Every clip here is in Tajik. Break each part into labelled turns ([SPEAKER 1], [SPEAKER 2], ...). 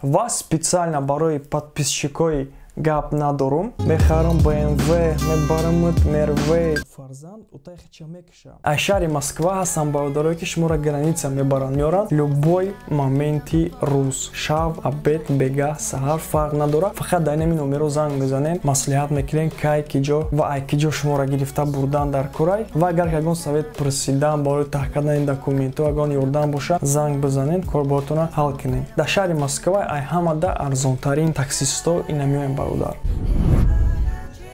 [SPEAKER 1] Ва специально барои подписчикои гап надорум мехарам BMW, мебарамд Мервей. Фарзанд утай хича мекиша. Аз шаҳри Москва ҳастам бародарое, ки шуморо граница мебаранд, меоранд. Любой моменти рӯз, шаб, обед, бегаҳ, саҳар фарқ надорад. Фақат дар ин номеро занг мезанем, маслиҳат мекунем, кай, ки ҷо ва ай ки ҷо шуморо гирифта бурдан дар корай. Ва агар ягон совет пурсидан барои таҳ кардани документҳо, ягон ёрдам боша, занг бизанед, корборотонро ҳал кунем. Дар шаҳри Москва ай ҳамада арзонтарин таксистҳо ина меоянд бародар.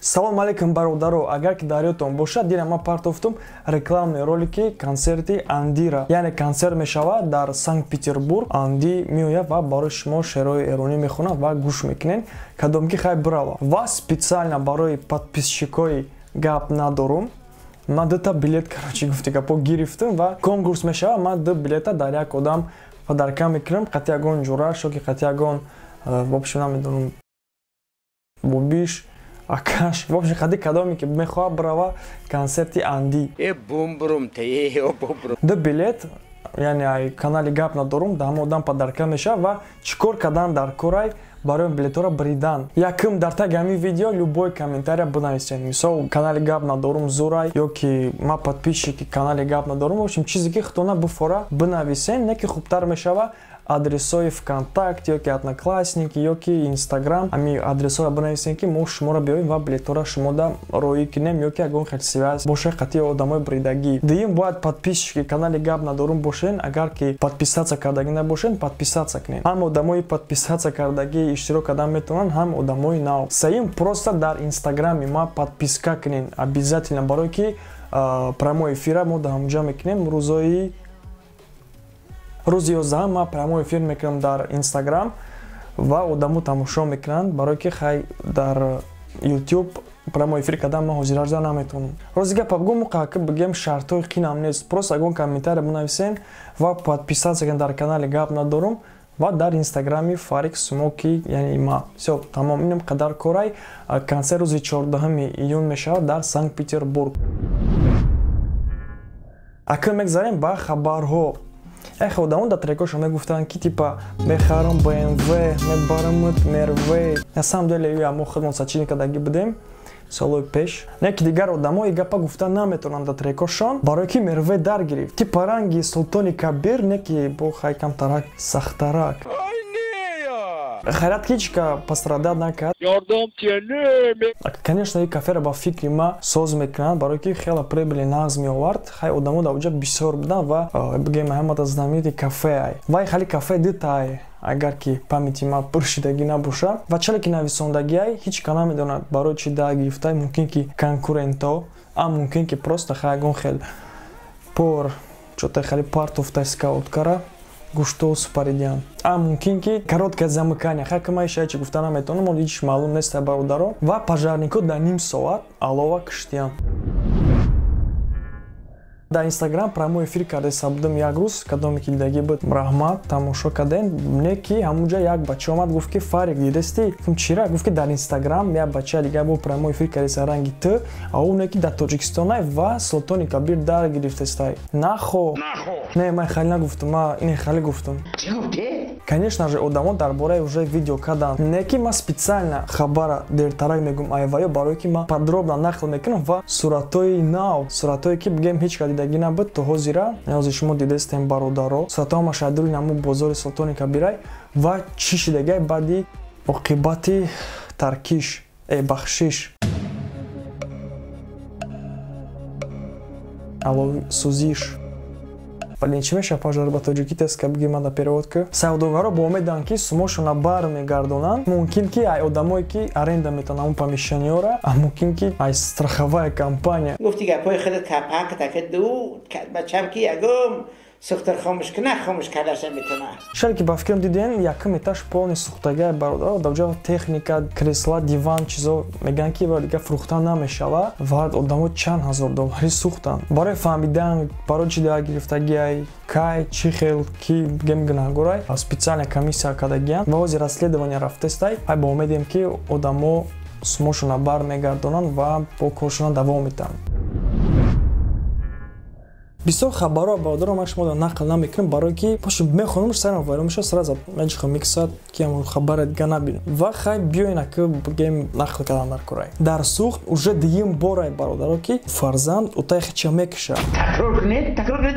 [SPEAKER 1] Салом алейкум бародаро, агар ки дар ёдтон бошад, дира ман партофтум рекламный ролики консерти Андира. Яъне консерт мешавад дар Санкт-Петербург. Анди меояд ва барои шумо шеърҳои эронӣ мехонад ва гӯш мекунед. Кадом ки хай бирава. Ва специально барои подписчикои гап надорум ман дута билет, короче, гуфти гапо гирифтам ва конкурс мешавад. Ман ду билета дар як одам подарка мекунам, қати ягон ҷураш ё ки қати ягон, в общем, намедонам, бобиш, акаш, в общем, қади кадоме ки мехоҳад бирава консерти Анди. Ду билет, яъне ай канали гап надорум дар ҳама одам подарка мешавад. Ва чӣ кор кардан дар корай барои билетҳоро бридан? Якум, дар таги ҳамин видео любой комментария бинависед, мисол, канали гап надорум зурай ё ки ма подписчики канали гап надорум, в общем, чизе ки худтона буфора бинависен, не ки хубтар мешава адресҳои ВКонтакте ё ки Одноклассники ё ки Инстаграм, ҳамин адресҳоро бинависем, ки мо шуморо биёем ва билетҳоро шумода роӣ кунем ё ки ягон хел связь боша қатъи одамои бридагӣ. Дуюм, бояд подписчики канали гап надорум бошен. Агар ки подписаться кардагӣ набошен, подписаться кунед. Ҳам одамои подписаться кардагӣ иштирок кардан метавонанд, ҳам одамои нав. Сеюм, просто дар инстаграми ма подписка кунед обязательно, барое ки прямой эфира мо дар ҳамҷа мекунем. Рӯзои рӯзи 11 ман прямой эфир мекунам дар Инстаграм ва одамо тамошо мекунанд, барое ки хай дар Ютуб прямой эфир кардан ман ҳозиражда наметавонам. Рози гапа бигӯм, муқака бигем, шартҳои қинам нест. Просто ягон комментария бинависен ва подписаться кунед дар канали гап надорум ва дар инстаграми Фарик Смоки, яъне ма. Всё, тамом, инам қадар корай. Консерт рӯзи 14 июн мешавад дар Санкт Петербург. Акнун мегзарем ба хабарҳо. Эх, одамо дар трекошон мегуфтанд, ки типа мехарам BMW, мебарамд Мервей. На самом деле ё мо худмон сочинӣ кардагӣ будем солҳои пеш. Не ки дигар одамо и гапа гуфта наметавонанд дар трекошон, барое ки Мервей дар гирифт. Типа ранги Султони Кабир, не ки бо хай камтарак, сахтарак. Хайрат, ки ҳеҷ ка пострадать накард. Конечно, и каферо ба фикри ма соз мекунанд, барое ки хеле прибыли нағз меовард. Хай одамо дар оҷа бисёр буданд ва бигем ҳамада знаменитый кафе ай. Вай хали кафе дитаай, агар ки памяти ма пур шидагӣ набошад. Ва чале ки нависондагиай, ҳеҷ ка намедонад барои чӣ дар гирифтай. Мумкин ки конкуренто, а мумкин ки просто хай ягон хел пор чота хали партофтай скауткара гӯшто супаридиан. А мумкин ки короткое замыкание. Хай ки ман ишай чи гуфта наметавонам, ол ҳеҷ маълум нест бародаро. Ва пожарнико дар ним соат алова киштиян. Дар Инстаграм прямой эфир карда будам як рӯз, кадоме ки дидагӣ буд, раҳмат, тамошо кардем. Не ки ҳамунҷа як бача омад, гуфт ки Фарик, дидасти? Гуфтам чира? Гуфт ки дар Инстаграм як бача дига бо прямой эфир кардаста ранги ту, а ӯ не ки дар Тоҷикистонай ва Султони Кабир дар гирифтастай. Нахо. Не, ман хали нагуфтам, ман ин хали гуфтам. Конечно же, одамо дар бораи уже видео карданд. Не ки ман специально хабара дертарак мегӯм айваё, барое ки ман подробно нақл мекунам ва суратҳои нав, суратҳое ки бигем ҳеҷ ка дидагӣ набуд то ҳозира, ҳозир шумо дидастем бародаро. Суратҳо ҳамаш айдури наму бозори Султони Кабирай ва чӣ шидагай баъди оқибати таркиш, бахшиш. Аловсӯзиш. Блин, чӣ мешавад пожар ба тоҷикӣ, теска биги ман да перевод ку. Савдогаро бо умеданд, ки сумошона бармегардонанд. Мумкин ки ай одамое ки аренда метавонанд ҳамун помещениёра, а мумкин ки ай страховая компания.
[SPEAKER 2] Гуфти гапҳои худат капак таки ду бачам ки ягом сухтар хомӯш куна, хомӯш кардаша метавонад.
[SPEAKER 1] Шаре ки ба фикрам дидем, якум этаж полный сухтагай бародар, дар ҷо техника, кресла, диван, чизо мегӯянд ки дига фурӯхта намешава ва одамо чанд ҳазор доллари сӯхтанд. Барои фаҳмидан барои чӣ дар гирифтагиай, кай, чӣ хел, ки бигем гунаҳгорай, специальная комиссия кардагиянд ва ҳозир расследование рафтестай. Ай бо умедем, ки одамо сумошона бармегардонанд ва бо коршона давом медиҳанд. Бисёр хабарҳо, бародаро, ман шумо нақл намекунам, барое ки бошу мехонам, сарам вайрон мешавад, сразу меҷихом миксад, ки ҳамон хабара дига набинам. Ва хай, биёен, ака, бигем, нақл кардан дар корай. Дар Суғд уже дуюм борай, бародаро, ки фарзанд отаи хича мекуша.
[SPEAKER 2] Такрор кунед, такрор кунед.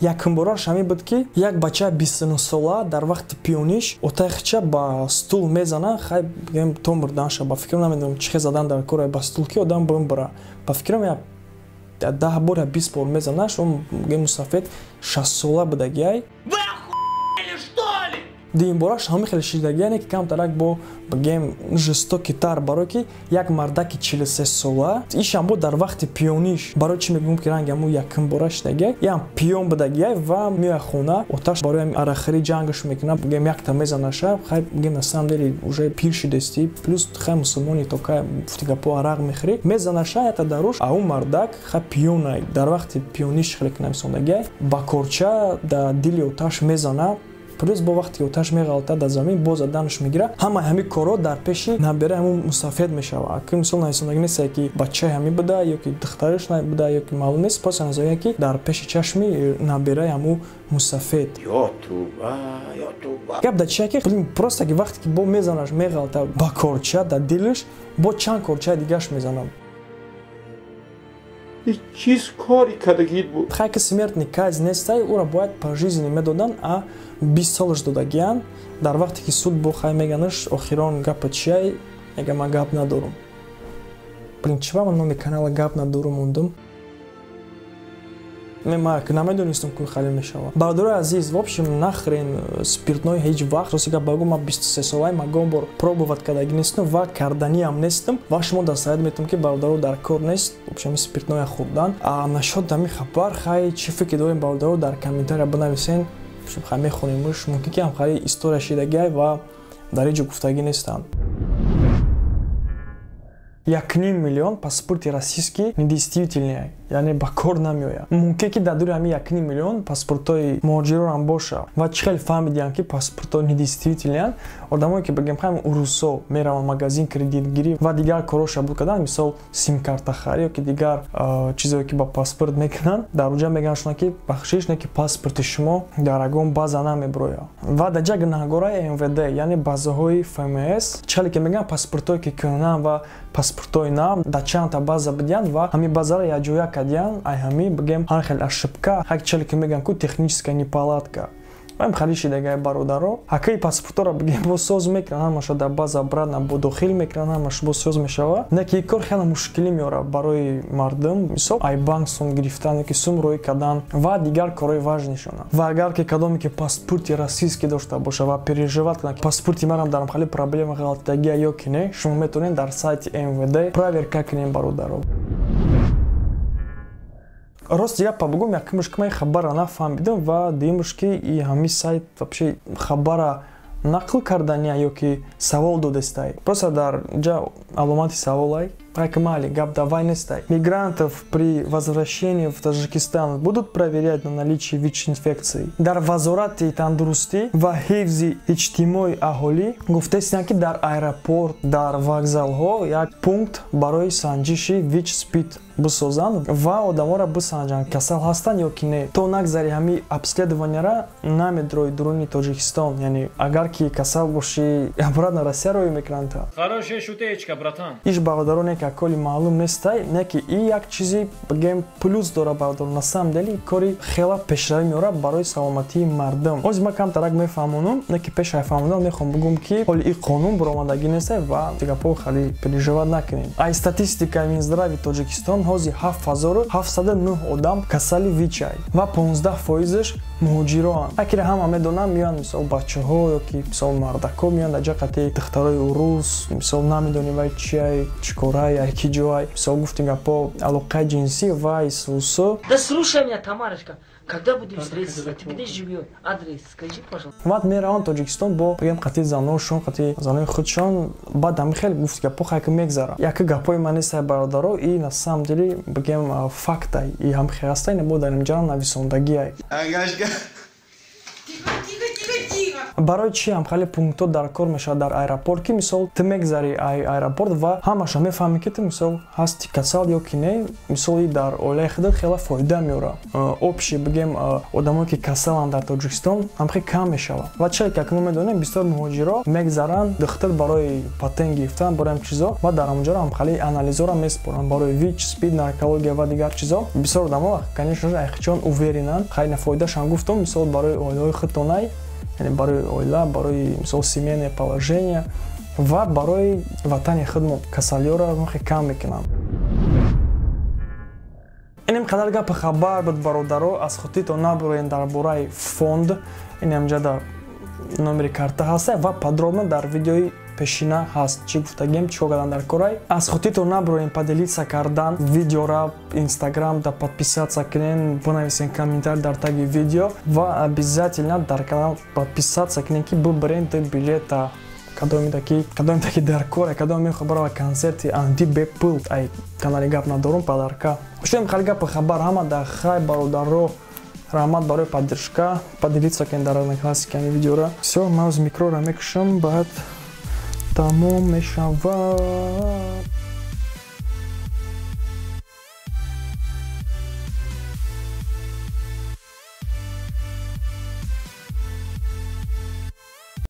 [SPEAKER 1] Якум бораш ҳамин буд, ки як бачаи 29-сола дар вақти пиёниш отаи хича ба стул мезана, хай, бигем, то мурданша. Ба фикрам, намедонам, чӣ хел задан дар корай ба стул, ки одам бимбара. Ба фикрам, я 10 бор я 20 бор мезанаш. Он, бигем, мусафед 60-сола будагиай. Дуюм бораш ҳамин хеле шидагия, не ки камтарак бо, бигем, жестокий тар, барое ки як мардаки 43-сола ишам бо дар вақти пиёниш. Барои чӣ мегӯм, ки ранги ҳамун якум бора шидагия? Ям пиён будагия ва меояд хона, оташ барои арақхӯрӣ ҷангаш мекунад, бигем, якта мезанаша. Хай, бигем, на самом деле уже пир шидастӣ, плюс, хай, мусулмони, то кай гуфти гапо арақ мехӯрӣ? Мезанаша ята даруш. А ӯ мардак, хай, пиёнай, дар вақти пиёниш хеле ки нависондагия, ба корча дар дили оташ мезана. Плюс бо вақте оташ меғалта дар замин, боз заданаш мегира. Ҳамаи ҳамин корҳо дар пеши набераи ҳамун мусафед мешавад. Ки мисол нависондагӣ нестае, ки бачаи ҳамин буда ё ки духтараш буда, ё ки маълум нест. Просто нависондагие, ки дар пеши чашми набераи ҳамун мусафед. Гап дар чия, ки просто ки вақте ки бо мезанаш, меғалта ба корча дар дилаш, бо чанд корчаи дигаш мезанам.
[SPEAKER 2] Чиз кори кардагит буд.
[SPEAKER 1] Хай, ки смертный казнь нестай, ӯро бояд пожизненно медодан, а 20 солаш додагиян. Дар вақте ки суд бо, хай, меганаш, охирон гапа чиай? Мега: «Ман гап надорам». Блин, чиба ман номи канала «Гап надорум» мондум? Ма намедонистам, ки хеле мешавад. Бародарои азиз, в общем, нахрен спиртной ҳеҷ вақт. Рости гап багу, ман 23 солаи, ягон бор пробовать кардаги нестам ва карданиам нестам. Ва шумо дар совет метавам, ки, бародаро, дар кор нест, в общем, спиртное хӯрдан. А насчёт ҳамин хабар, хай, чӣ фикр дорем, бародаро, дар комментария бинависен. Хай, мехонемш. Мумкин ки ҳам хеле история шидагиай ва дар ҳеҷ ҷо гуфтагӣ нестанд. 1,5 миллион паспорти российский недействительный, яъне ба кор намеояд. Мумкин ки дар дури ҳамин 1,5 миллион паспортҳои муҳоҷиронам боша. Ва чӣ хеле фаҳмидиям, ки паспортҳо недействительный янд? Одамое ки, бигем, ҳам урусо мераванд магазин, кредитгирӣ ва дигар корҳо буд кардан, мисол, симкартахарӣ ё ки дигар чизое, ки ба паспорт мекунанд, дар уҷа мегӯянд шуна, ки бахшиш, не ки паспорти шумо дар ягон база намеброяд. Ва дар ҷа гунаҳгораи МВД, яъне базаҳои ФМС. Чӣ хеле ки мегӯянд, паспортҳое ки кӯҳнанд ва паспортҳои нав дар чандта база бидиҳанд ва ҳамин базаро якҷоя кардиянд. Ай ҳамин, бигем, ҳар хел ошибка, ҳак челе ки мегӯянд ку, техническая неполадка ам хали шидагай, бародаро. Ҳакаи паспортҳоро, бигем, бо соз мекунанд, ҳамаша дар база обратно бо дохил мекунанд, ҳамаш бо соз мешавад. Не ки ин кор хеле мушкилӣ меорад барои мардум, мисол, ай банк сум гирифтан ё ки сум рӯй кардан ва дигар корҳои важный шона. Ва агар ки кадоме ки паспорти российский дошта боша ва переживать кунад, ки паспорти марам дар хали проблема ғалтагия ё ки не, шумо метавонед дар сайти МВД проверка кунед, бародаро. Рости гапа бугум, якумш ки ман хабарра нафаҳмидам ва дуюмш ки и ҳамин сайт вообще хабара нақл кардания ё ки савол додестай? Просто дар ҷа аломати саволай. Майли, гап давай нестай. Мигрантов при возвращении в Таджикистан будут проверять на наличие ВИЧ-инфекции. Дар Вазорати тандурустӣ ва ҳифзи иҷтимои аҳолӣ гуфтаистанд, ки дар аэропорт, дар вокзалҳо як пункт барои санҷиши ВИЧ-СПИД бисозанд ва одаморо бисанҷанд, касал ҳастанд ё ки не. То нагзари ҳамин обследования ра, намедрои дуруни Тоҷикистон, яъне агар ки касал бошӣ, обратно Россия рӯй мекунанд.
[SPEAKER 3] Хорошая шутеечка, братан.
[SPEAKER 1] Иш, бародаро, не ки аколи маълум нестай, не ки и як чизи, бигем, плюс дора, бародаро. На самом деле кори хела пешравӣ меорад барои саломатии мардум. Ҳозир ман камтарак мефаҳмонам, не ки пеш фаҳмондан мехоҳам бугум, ки ҳоли и қонун баромадагӣ нестай ва гапҳо хеле переживать накунед. Ай статистикаи Минздрави Тоҷикистон, ҳозир 7709 одам касали ВИЧ ай ва 15 фоизаш муҳоҷироанд. Акира ҳама медонам, меоянд, мисол, бачаҳо ё ки, мисол, мардако меоянд дар ҷа қати духтарои урус, мисол, намедонӣ вай чиай, чӣ корай, ай ки ҷоай, мисол, гуфтим гапо, алоқаи ҷинсӣ ва исусу.
[SPEAKER 4] Да слушай меня, Тамарочка, когда будем встретиться? Ты где живешь? Адрес скажи, пожалуйста.
[SPEAKER 1] Баъд мераванд Тоҷикистон бо, бигем, қати заношон, қати занои худшон. Баъд ҳами хеле гуфт гапо, хайка мегзара. Яка гапои ман нестай, бародаро, и на самом деле, бигем, фактай и ҳам хел ҳастай, не бо дар инҷа нависондагиай.
[SPEAKER 5] Тихо, тихо, тихо, тихо.
[SPEAKER 1] Барои чӣ ҳамхали пунктҳо дар кор мешавад дар аэропорт, ки мисол ту мегзари аэропорт ва ҳамаша мефаҳмӣ, ки ту мисол ҳасти касал ё ки не. Мисол, дар оилаи худат хеле фоида меорад. Общий бигем, одамое ки касаланд дар Тоҷикистон, ҳамхел кам мешавад. Ва чизе ки мо медонем, бисёр муҳоҷиро мегзаранд духтур барои патент гирифтан, барои ҳам чизо, ва дар ҳамонҷоро ҳамхали анализҳоро месупоранд барои ВИЧ, СПИД, наркология ва дигар чизо. Бисёр одамо, конечно же, айхичон уверенанд. Хайна, фоидашам гуфтум. Мисол, барои оилаҳои худтонай, яъне барои оила, барои мисол семейное положение ва барои ватани худмо касалиёро хеле кам мекунанд. Инем қадар гапи хабар буд, бародаро. Аз хотиртон набуроен дар бораи фонд. Ин ҳамҷада номери карта ҳаста ва подробно дар видеои пешина ҳаст, чӣ гуфтагем, чӣ кор кардан дар корай. Аз хотиртон набуроен поделиться кардан видеора Инстаграм да, подписаться кунен, бинависен комментарий дар таги видео ва обязательно дар канал подписаться кунен, ки бубарен ду билета. Кадоме таки дар коре, кадоме мехоҳ барава консерти Анди бепул, ай канали «Гап надорум» подарка. Шудем хали гапи хабар. Ҳама дар хай, бародаро. Раҳмат барои поддержка. Поделиться кунед дар Одноклассники ами видеора. Всё, ман микрора мекушам, баъд тамом мешавад.